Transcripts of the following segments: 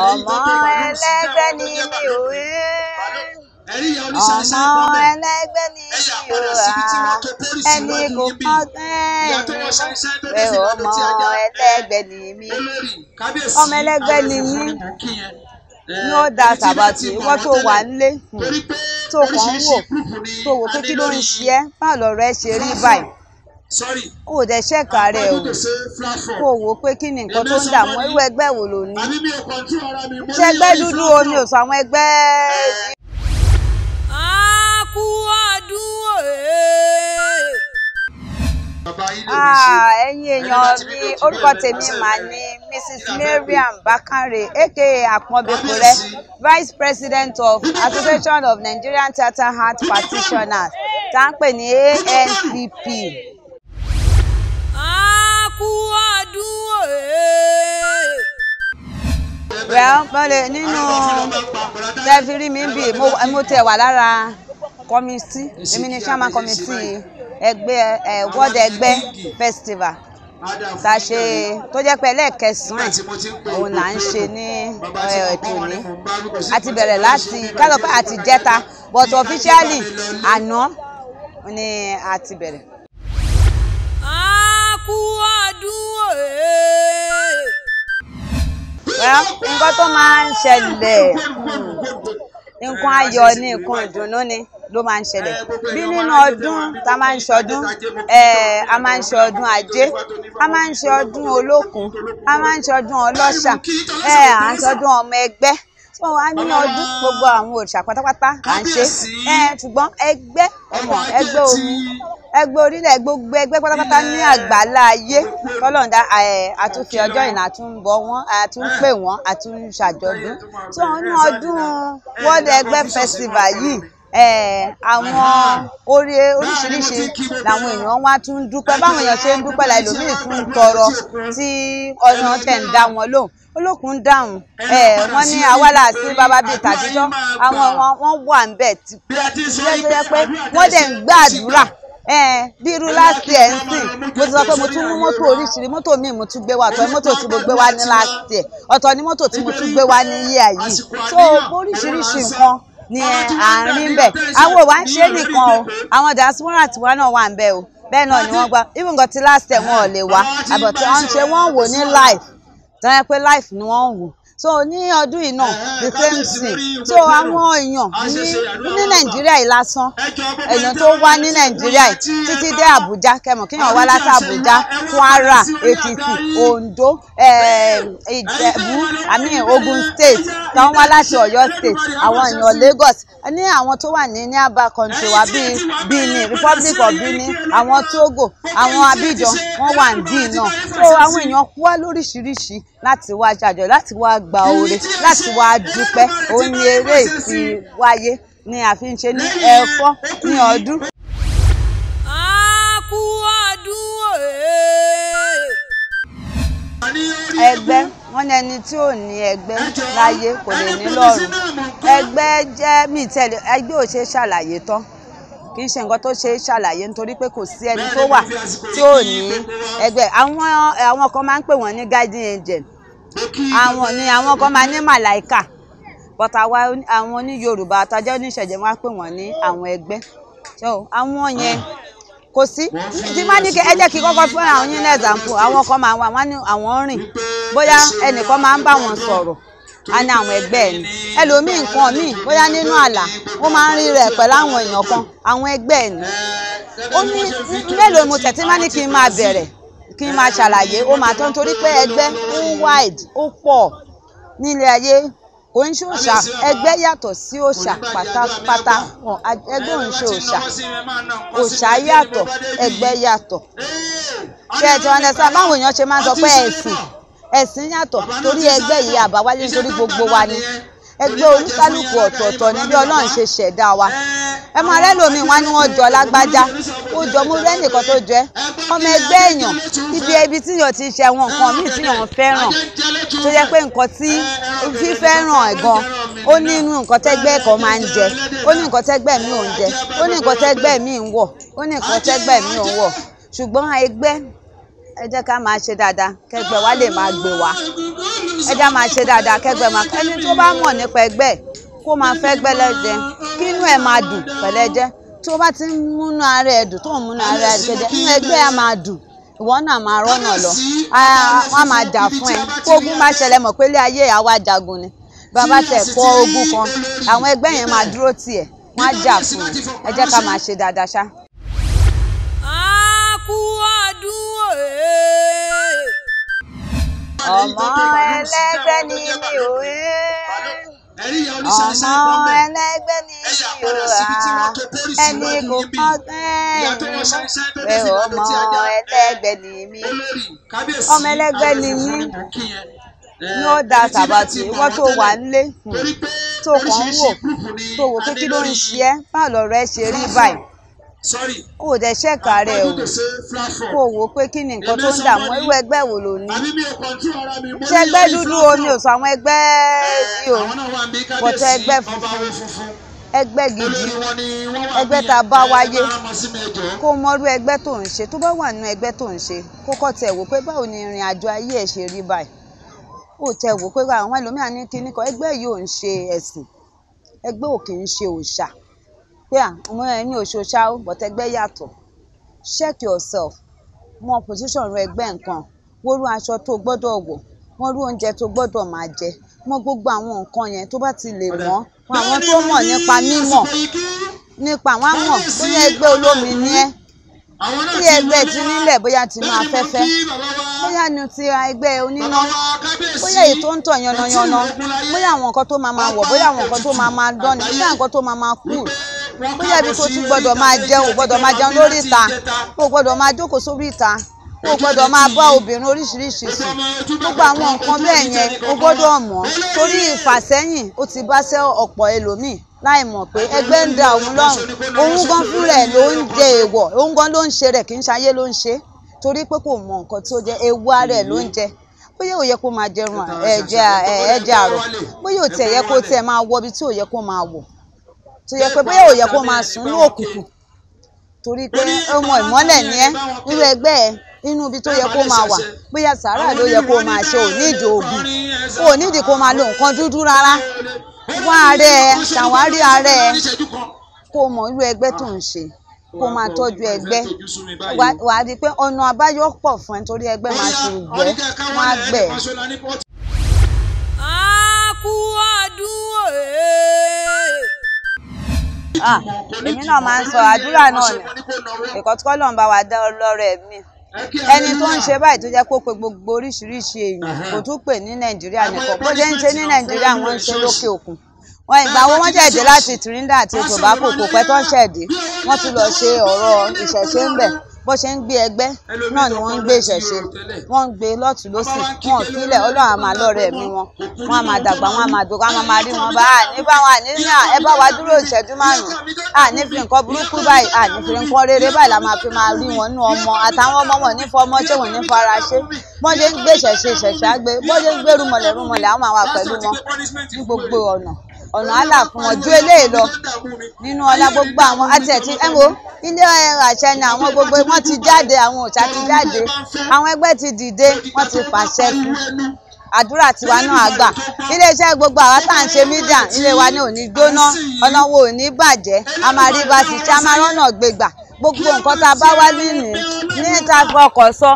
Ọmọ ẹlẹ́gbẹ́ ni mi ò rí. Ọmọ ẹlẹ́gbẹ́ ni mi ò rà. Ẹni kò kọ́ ẹ ọmọ ẹlẹ́gbẹ́ ni mi. Ọmọ ẹlẹ́gbẹ́ ni mí. Ní ó da tàbátì, ìwọ tó wà nílé tó kàn ń wò tó wò pé kí ló ń ṣe ẹ́, báwo lọ̀rọ̀ ẹ ṣe rí báyìí. Kò dẹ̀ ṣẹ́ka rẹ̀ o, kò wò pé kí ni nǹkan tó ń dààmú, irú ẹgbẹ́ wo ló ní. Ṣé ẹgbẹ́ dúdú o ni ò sọ àwọn ẹgbẹ́. A kú ọdún òye. Ẹ̀yin èèyàn mi, orúkọ tèmi mà ní Mrs. Mariam Bakare, aka Àpọ́nbéporẹ́, Vice President of Association of Nigerian Theatre Art Practitioners, tá ń pè ní ANTP. A kú ọdún òye. Well, bọ́lẹ̀ nínú tẹ́fírí mi bì, mo tẹ̀ wà lára kọ́mítì, èmi ni chairman committee ẹgbẹ́ ẹ World Ẹgbẹ́ Festival tá a ṣe tó jẹ́ pé ẹlẹ́ẹ̀kẹsàn-án òun là ń ṣe ní ètò ní. A ti bẹ̀rẹ̀ láti ká lọ pé àti jẹta, but officially àná ni a ti bẹ̀rẹ̀. A kú ọdún òye. Well, nǹkan tó máa ń ṣẹlẹ̀, nǹkan ayọ̀ ni, nǹkan ìdùnnú ni ló máa ń ṣẹlẹ̀. Bí nínú ọdún tá a máa ń ṣọdún, a máa ń ṣe ọdún ajé, a máa ń ṣe ọdún olókun, a máa ń ṣe ọdún ọlọ́ṣà, à ń ṣọdún ọmọ ẹgbẹ́. So a ní ọdún gbogbo àwọn òrìṣà pátápátá à ń ṣe. Ṣùgbọ́n ẹgbẹ́ ọmọ ẹgbẹ́ omi, ẹgbẹ́ orílẹ̀, gbogbo ẹgbẹ́ pátápátá ní àgbàlá ayé. Kọ́lọ́ǹda àtúnfi ọjọ́ ìnà àtúnbọ̀ wọ́n, àtúnpè wọ́n, àtúnṣàjọ̀dún. So nínú ọdún World Ẹgbẹ́ Festival yìí, àwọn orí oríṣiríṣi làwọn èèyàn wá tún ń dúpẹ́. Báwọn èèyàn ṣe ń dúpẹ́ la ẹlòmíì tún ń tọrọ tí ọ̀nà tẹ̀ ń dá wọn lóhùn. Olókun dáhùn, wọ́n ní awálà sí bàbá bíi tàtijọ́, àwọn wọn wà ń bẹ̀ tí jẹ́ pé wọ́n dẹ̀ ń gbàdúrà. Bí irú last year ń sìn, mo ti sọ pé mo tún mú mọ́tò oríṣiríṣi, mọ́tò míì mo tún gbé wá, ọ̀tọ̀ ni mọ́tò tí mo gbé wá ní last year, ọ̀tọ̀ ni mọ́tò tí mo tún gbé wá ní year yìí. So oríṣiríṣi nǹkan ni à ń rí ń bẹ̀. Àwọn ò wá ń ṣe nìkan o, àwọn diaspora tiwa náà wà ń bẹ̀ o. Bẹ́ẹ̀ náà ni wọ́n gbá, even nǹkan tí last year wọn ò lè wá, àbọ̀ tí wọ́n ń ṣe wọ́n ń wò ní live, tí wọ́n yẹ pé live ni wọ́n ń wò. So ní ọdún yìí náà the same thing. So àwọn èèyàn ní Nàìjíríà yìí lásán, èèyàn tó wá ní Nàìjíríà yìí títí dé Àbújá, kẹmọ̀ kíyàn wá láti Àbújá, Kwara, Èkìtì, Oǹdó, Ìjẹ̀bú, àmì Ogun State, táwọn wá láti Ọ̀yọ́ State, àwọn èèyàn Lagos, ní àwọn tó wà ní nearby country wa bíi Benin, Republic of Benin, àwọn Togo, àwọn Abidjan, wọ́n wà ní náà. So àwọn èèyàn wá lóríṣiríṣi láti wá jàjọ, láti wá gba oore, láti wá dúpẹ́. Òun ni eré ìfi wáyé ni a fi ń ṣe ní ẹ̀fọ́ ní ọdún. A kú ọdún òye. Ẹgbẹ́, wọ́n ní ẹni tí ò ní ẹgbẹ́ láyé kò lè ní lọ́run. Ẹgbẹ́ jẹ́ mi tẹ̀lé, ẹgbẹ́ ò ṣe é ṣàlàyé tán. Kì í ṣe nǹkan tó ṣe é ṣàlàyé nítorí pé kò sí ẹni tó wà tí ò ní ẹgbẹ́. Àwọn kan máa ń pè wọ́n ní guardian angel. Àwọn ni àwọn kan máa ní màláìkà. But àwa àwọn ní Yorùbá àtàjẹ́ oníṣẹ̀jẹ̀ wọ́n á pè wọ́n ní àwọn ẹgbẹ́. So àwọn yẹn kò sí. Tí má ní kí ẹ jẹ́ kí kọ́kọ́ fún àwọn yín ní example, àwọn kan máa wà, wọ́n ní àwọn rìn. Bóyá ẹnìkan máa ń bá wọn sọ̀rọ̀, a ní àwọn ẹgbẹ́ ẹ̀ ni. Ẹlòmíì nǹkan míì, bóyá nínú àlà, ó máa ń rí rẹ̀ pẹ̀lú àwọn èèyàn kan, àwọn ẹgbẹ́ ẹ̀ ni. Ó ní mélòó mo tẹ̀ tí má ní kí n máa bẹ̀rẹ̀, kí n máa ṣàlàyé, ó máa tán nítorí pé ẹgbẹ́ ó wide, ó pọ̀ nílé ayé. Kò ń ṣe òòṣà, ẹgbẹ́ yàtọ̀ sí òòṣà pátápátá. Ẹgbẹ́ ò ń ṣe òòṣà, òòṣà yàtọ̀, ẹgbẹ́ yàtọ̀. Ṣé ẹ ti understand? Báwo èèyàn ṣe máa ń sọ pé ẹ̀sìn, ẹ̀sìn yàtọ̀ torí ẹgbẹ́ yìí àbáwáyé nítorí gbogbo wa ni. Ẹgbẹ́ oníkálukú ọ̀tọ̀ọ̀tọ̀ ni bí Ọlọ́run ṣe ṣẹ̀dá wa. Ẹ máa rẹ́ lómi wá ní wọ́n jọ lágbájá, ó jọ mú rẹ́ nìkan tó jẹ́. Ọmọ ẹgbẹ́ èèyàn, ibi tí èèyàn ti ṣe àwọn nǹkan míì tí èèyàn fẹ́ràn, tó jẹ́ pé nǹkan tí fífẹ́ràn ẹ̀ gan, ó ní inú nǹkan tẹ́gbẹ́ kan máa ń jẹ, ó ní nǹkan tẹ́gbẹ́ mi ò ń jẹ, ó ní nǹkan tẹ́gbẹ́ mi ń wọ̀, ó ní nǹkan tẹ́gbẹ́ mi ò ń wọ̀. Ṣùgbọ́n ẹgbẹ́, ẹ jẹ́ ká máa ṣe dáadáa, kẹ́gbẹ́ wa lè máa gbé wa. Ẹ já máa ṣe dáadáa kẹ́gbẹ́ máa, ẹni tó bá mọ̀ nípa ẹgbẹ́ kó máa fẹ́ gbẹ́lẹ́jẹ, kí inú ẹ̀ máa dùn pẹ̀lẹ́jẹ́. Tó bá ti ń múnú ara ẹ̀ dùn, tó ń múnú ara ẹ̀ dùn, inú ẹgbẹ́ á máa dùn, ìwọ náà máa rọ́nà lọ, wọ́n á máa jà fún ẹ. Kó ogun bá ṣẹlẹ̀, mọ̀ pé ilé ayé àwa jagun ni. Bàbá tẹ̀ kọ́ ogun kan, àwọn ẹgbẹ́ yẹn máa dúró tiẹ̀, wọ́n á jà fún ẹ. Ẹ jẹ́ ká máa ṣe dáadáa ṣá. A kú ọdún òye. Ọmọ ẹlẹ́gbẹ́ ni mi ò ọmọ ẹlẹ́gbẹ́ ni mi ò ẹni kò kọ́ bẹ́ẹ̀ ọmọ ẹlẹ́gbẹ́ ni mi, ọmọ ẹlẹ́gbẹ́ ni mí. Ní ó da tàbátì, ìwọ tó wà nílé tó kàn ń wò, tó wò pé kí ló ń ṣe ẹ́, báwo lọ̀rọ̀ ẹ ṣe rí báyìí, kó o dẹ̀ ṣẹ́ka rẹ̀ o, kó o wò pé kí ni nǹkan tó ń dààmú, irú ẹgbẹ́ wo ló ní. Ṣé ẹgbẹ́ dúdú o ni ò sọ àwọn ẹgbẹ́ yìí o, bọ̀tẹ́ ẹgbẹ́ funfun, ẹgbẹ́ gidi, ẹgbẹ́ tá a bá wáyé, kó o mọrú ẹgbẹ́ tó ń ṣe. Tó bá wà nínú ẹgbẹ́ tó ń ṣe, kó kọ́ tẹ̀ wò pé báwo ni ìrìn àjò ayé ẹ̀ ṣe rí báyìí. Ó tẹ̀ wò pé àwọn ẹlòmíràn ní kíní kan, ẹgbẹ́ yìí ò ń ṣe ẹ̀sìn, ẹgbẹ́ ò kì í ṣe òòṣà, pé àwọn ẹni òṣòṣà ó, but ẹgbẹ́ yàtọ̀. Check yourself, mọ position rẹ ẹgbẹ́ nǹkan, wórú aṣọ tó gbọ́dọ̀ wọ̀, wọ́n rú oúnjẹ tó gbọ́dọ̀ máa jẹ, mọ gbogbo àwọn nǹkan yẹn. Tó bá ti lè mọ̀, àwọn tó mọ̀ nípa mímọ̀ nípa àwọn àmọ̀, bóyá ẹgbẹ́ olómi ni ẹ́, bóyá ẹgbẹ́ ti nílẹ̀, bóyá tinú afẹ́fẹ́, bóyá nu ti ẹgbẹ́ oníná, bóyá èyí tó ń tọ̀ yánnayànna, bóyá àwọn nǹkan tó máa máa wọ̀, bóyá àwọn nǹkan tó máa máa dán ni, bóyá nǹkan tó máa máa cool, bóyá ibi tó ti gbọ́dọ̀ máa jẹun, ò gbọ́dọ̀ máa jẹun lórí ìta, ò gbọ́dọ̀ máa jókòó sórí ìta, ò gbọ́dọ̀ máa bá obìnrin oríṣiríṣi sùn. Gbogbo àwọn nǹkan bẹ́ẹ̀ yẹn o gbọ́dọ̀ mọ̀, torí ìfàsẹ́yìn ó ti bá ṣẹ́ ọ̀pọ̀ ẹlòmíì láì mọ̀ pé ẹgbẹ́ ń da òun lọ́rùn. Òun gan fúnra ẹ̀ ló ń jẹ èèwọ̀, òun gan ló ń ṣe rẹ̀, kì í ṣayé ló ń ṣe, torí pé kò mọ nǹkan tí ó jẹ, ewu ara ẹ̀ ló ń jẹ. Bóyá ò yẹ kó máa jẹrun ẹ̀jẹ̀ àrọ̀, bóyá ò tiẹ̀ yẹ kó tiẹ̀ máa wọ ibi tí ò yẹ kó máa wọ̀, tó yẹ pé bóyá ò yẹ kó máa sùn ní òkùnkùn, torí pé ọmọ ìmọ́lẹ̀ ni ẹ́, irú ẹgbẹ́ ẹ inú ibi tó yẹ kó máa wà, bóyá sàárà ló yẹ kó máa ṣe, ò nídìí oògùn, ò nídìí kó máa lo nǹkan dúdú rárá. Wá ara ẹ, ṣàwárí ara ẹ, kó mọ irú ẹgbẹ́ tó ń ṣe, kó máa tọ́jú ẹgbẹ́. Wà á rí i pé ọ̀nà àbáyọ pọ̀ fún ẹ, torí ẹgbẹ́ máa ṣe ìgbẹ́, wọ́n á gbẹ̀. A kú ọdún òye. Èmi náà máa ń sọ àdúrà náà ni ìkọ́ tí Ọlọ́run bá wa dá ọlọ́rẹ̀ mi. Ẹni tó ń ṣe báyìí tó jẹ́ kó pe gbogbo oríṣiríṣi èèyàn, kò tún pè ní Nàìjíríà nìkan, bó ṣe ń ṣe ní Nàìjíríà wọ́n ń ṣe lókè òkun. Wọ́n ìgbà wo wọ́n ṣẹ̀dé láti Trinidad àti Tobago, kò pẹ́ tó ń ṣẹ̀dé, wọ́n tún lọ ṣe ọ̀rọ̀ ìṣẹ̀ṣe ń bẹ̀. Bó ṣe ń gbé ẹgbẹ́ náà ni wọ́n ń gbé ìṣẹ̀ṣe, wọ́n ń gbé lọ́tùn lósì, wọn ò filẹ̀. Ọlọ́run á máa lọ́rẹ̀ mi wọn, wọ́n á máa dàgbà, wọ́n á máa dògbà, wọ́n á máa rí wọn bá a ní bá wọn àní ní à ẹ bá wa dúró ìṣẹ́jú márùn-ún, à ní fi nǹkan burúkú báyìí, à ní fi nǹkan rere báyìí la máa fi máa rí wọn nú ọmọ àtàwọn ọmọ wọn ní fọmọ ṣé wọn ní fara ṣe. Bọ́n ṣe ń gbé ìṣẹ̀ṣe, ìṣẹ̀ṣe á gbé, bọ́n ṣe ń gbé rúmọlẹ̀ rúmọlẹ̀, àwọn máa wà pẹ̀lú wọn ní gbogbo ọ̀nà. Ọ̀nà àlà fún wọn ju eléyìí lọ nínú ọlá gbogbo àwọn àti ẹ̀tí ẹ̀ wo ilé àṣẹ ni àwọn gbogbo wọn ti jáde, àwọn òòṣà ti jáde, àwọn ẹgbẹ́ ti dìde, wọ́n ti pàṣẹ fún àdúrà tiwa náà àgbà. Iléeṣẹ́ gbogbo àwa tá à ń ṣe mídíà, ilé wa ní ò ní gbóná, ọ̀nà wo ò ní bàjẹ́, a máa rí bá ti ṣe, a máa rọ́nà gbégbà. Gbogbo nǹkan tá a bá wá nínú ní ta fọkọ̀ sọ,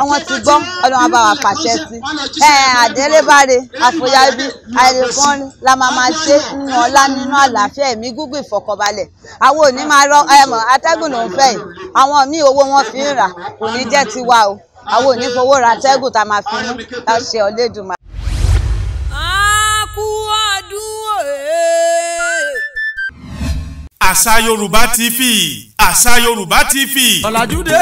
àwọn ti gbọ́, Ọlọ́run bá wa pàṣẹ sí ẹ. Àdélébáre àfòyàbí àìrèkán la máa máa ṣe nínú ọlá, nínú àlàáfíà, ẹ̀mí gígùn, ìfọ̀kànbalẹ̀. Àwọn ò ní máa rọ ẹmọ atẹ́gùn ló ń fẹ́ yìí, àwọn míì owó wọn fi ń rà, kò ní jẹ́ tiwa o. Àwọn ò ní fowó ra atẹ́gùn tá a máa fi mú láṣẹ Olódùmarè. A kú ọdún òye. Àṣà Yorùbá TV, Àṣà Yorùbá TV. Ọ̀làjú dé,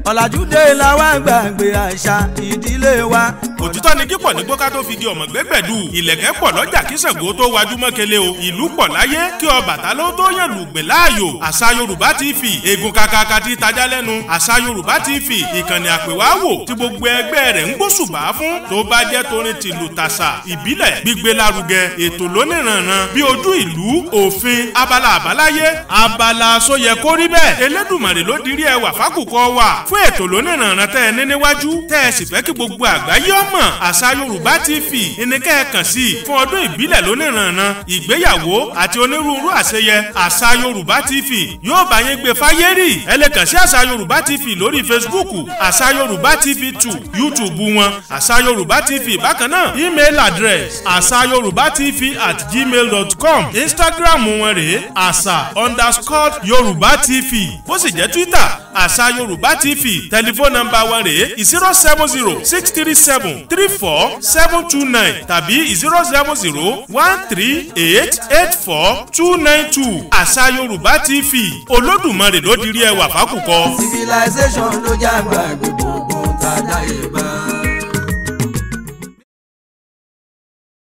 ọ̀làjú dé la wá gbàgbé àṣà ìdílé wa. Òtítọ́ ni kíkọ̀ ní gbọ́ká tó fi di ọmọ gbẹ́gbẹ̀dù, ìlẹ̀kẹ̀ pọ̀ lọ́jà kí Ṣàngó tó wájú mọ́kẹ́lẹ́ o, ìlú pọ̀ láyé kí Ọbàtálá tó yàn lùgbìn láàyò. Àṣà Yorùbá TV, egun kakaka ti tajà lẹ́nu. Àṣà Yorùbá TV, ìkànnì àpèwáwò tí gbogbo ẹgbẹ́ rẹ̀ ń gbóṣùbà fún, tó bá jẹ́ torin tìlù tàṣà ìbílẹ̀ gbígbé lárugẹ, ètò lóníranran bí ojú ìlú, òfin, abala àbáláyé, abala sóyẹ kó rí bẹ́ẹ̀. Elédùmarè ló dirí ẹwà fákùkọ wà fún ètò lóníranran tẹ́ ẹ ní níwájú, tẹ́ ẹ sì fẹ́ kí gbogbo àgbáyé ọmọ. mọ̀, Àṣà Yorùbá TV ìníkẹ́ ẹ kàn sí fún ọdún ìbílẹ̀ lóníranran, ìgbéyàwó àti onírúurú àṣeyẹ. Àṣà Yorùbá TV yóò bá yín gbé fáyé rì. Ẹ lè kàn sí Àṣà Yorùbá TV lórí Facebook, Àṣà Yorùbá TV 2, YouTube wọn Àṣà Yorùbá TV bákan náà. Email address asayorùbátv@gmail.com. Instagram wọn rèé àṣà_yorùbá tv, bó sì jẹ́ Twitter, Àṣà Yorùbá TV. Tẹlifóònù nọ́mbà wọn rèé 07063734729 tàbí 07013884292. Àṣà Yorùbá TV, Olódùmarè ló dirí ẹwà fákùkọ. Civilization ló já gbàgbé gbogbo tàdá ìbá.